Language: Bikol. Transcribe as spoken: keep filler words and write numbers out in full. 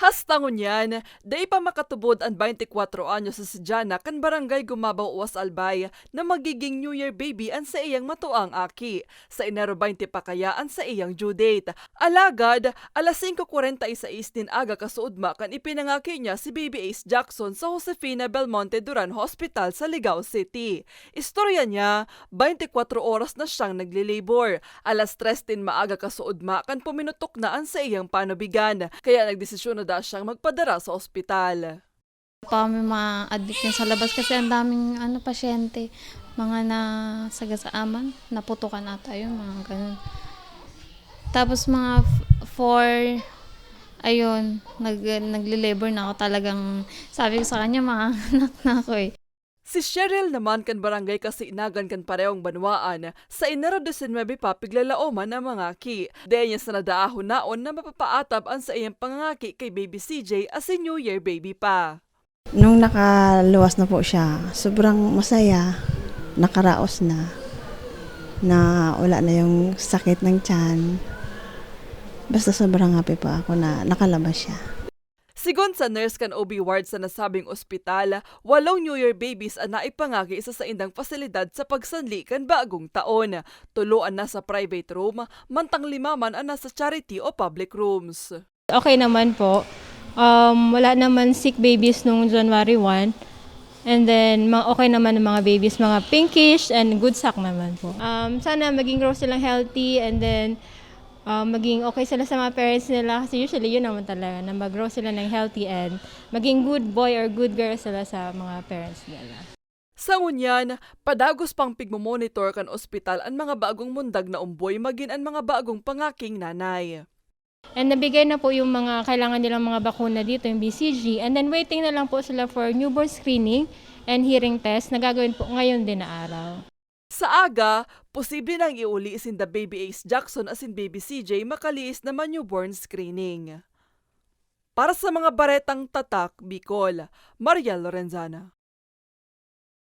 Hasta ngunyan, dai pa makatubod an baynte kwatro anyos na si Jana kan Barangay Gumabaw, Uwas, Albay, na magiging New Year baby an saiyang matuang aki. Sa Enero baynte pa kaya an saiyang due date. Alagad, alas singko kwarenta y sais nin aga kasuodma kan ipinangaki niya si Baby Ace Jackson sa Josefina Belmonte Duran Hospital sa Ligao City. Istorya niya, baynte kwatro oras na siyang nagle-labor. Alas tres nin maaga kasuodma kan puminutok na an saiyang panubigan, kaya nagdesisyon na daa siyang magpadara sa ospital. Pa kami ma-admit yun sa labas kasi ang daming ano, pasyente, mga nasagasaan man, naputukan ata yun, mga ganun. Tapos mga f- four, ayun, nag, nagle-labor na ako talagang, sabi ko sa kanya, manganganak na ako eh. Si Cheryl naman kan Barangay Kasinagan kan parehong banwaan, sa Enero disinwebe pa piglalaoman ang mangaki. Dai niya sana daa hunaon na mapapaatab an saiyang pangangaki kay Baby C J asin New Year baby pa. Nung nakaluwas na po siya, sobrang masaya, nakaraos na, na wala na yung sakit ng tiyan. Basta sobrang happy po ako na nakalabas siya. Sigon sa nurse kan O B ward sa nasabing ospital, walong New Year babies an naipangaki sa saindang pasilidad sa pagsanli kan bagong taon. Tulo an nasa private room, mantang lima man an nasa charity o public rooms. Okay naman po. Um, wala naman sick babies nung January one. And then, mga okay naman ang mga babies, mga pinkish and good sack naman po. Um, sana maging grow silang healthy and then um, maging okay sila sa mga parents nila. Kasi usually, yun naman talaga, na mag-grow sila ng healthy and maging good boy or good girl sila sa mga parents nila. Sa ngunyan, padagos pang pigmomonitor kan ospital an mga bagong mundag na umboy magin an mga bagong pangaking nanay. And nabigay na po yung mga kailangan nilang mga bakuna dito, yung B C G. And then waiting na lang po sila for newborn screening and hearing test na gagawin po ngayon din na araw. Sa aga, posible nang iuli sinda Baby Ace Jackson asin Baby C J makaliis na ma-newborn screening. Para sa mga baretang Tatak Bicol, Mariel Lorenzana.